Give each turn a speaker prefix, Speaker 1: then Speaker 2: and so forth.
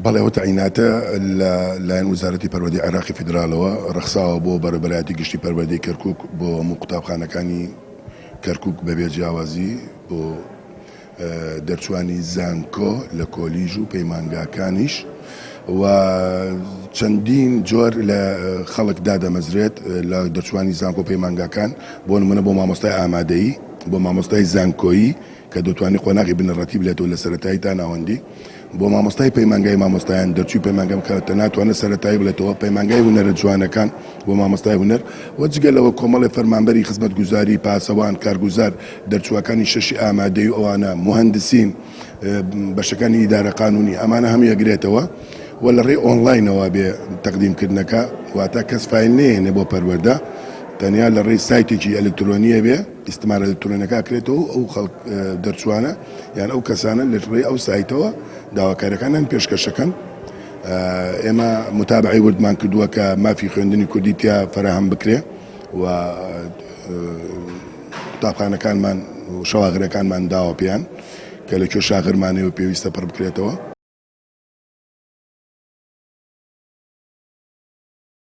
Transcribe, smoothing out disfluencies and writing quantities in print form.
Speaker 1: بەڵێ ئەو تەعیناتە لە لایەن وەزارەتی پەروەردەی عێراقی فیدرالەوە ڕەخساوە بۆ بەڕێوەبەرایەتی گشتی پەروەردەی کەرکوک بۆ هەموو قوتابخانەکانی کەرکوک بەبێ جیاوازی بۆ دەرچوانی زانکۆ لە کۆلیژ و پەیمانگاکانیش و چەندین جۆر لە خەڵک دادەمەزرێت لە دەرچوانی زانکۆ پەیمانگاکان بۆ نمونە بۆ مامۆستای ئامادەیی بۆ مامۆستای زانکۆیی کە دەتوانی قۆناغی بنەڕەتی بلێتەوە لە سەرەتایی تا ناوەندی بۆ مامۆستای پەیمانگای مامۆستایان دەرچووی پەیمانگەم کە ناتوانێت سەرەتایی بڵێتەوە پەیمانگای هونەرە جوانەکان بۆ مامۆستای هونەر و جگە لەوە کۆمەڵی فەرمانبەری خزمەتگوزاری پاسەوان کارگوزار دەرچووەکانی شەشی ئامادەی و ئەوانە موهەندسین بەشەکانی ئیدارە قانونی ئەمانە هەموو یەگرێتەوە و لە ڕێی ئۆنلاینەوە بێ تەقدیمکردنەکە واتە کەس فایل نەیەنێ بۆ پەروەردە تەنیا لە ڕێی سایتێکی ئەلکترۆنیە بێ ئیستمارە ئەلکترۆنیەکە ئەکرێتەوە و ئەو خەڵک دەرچووانە یان ئەو کەسانە لە ڕێی ئەو سایتەوە داواکاریەکانیان پێشکەشەکەن. ئێمە متابعەی وردمان کردووە کە مافی خوێندنی کوردی تیا فەراهەم بکرێ و قوتابخانەکانمان و شەواغرەکانمان داوە پێیان کە لە کوێ شاغرمانەیە و پێویستە پڕ بکرێتەوە.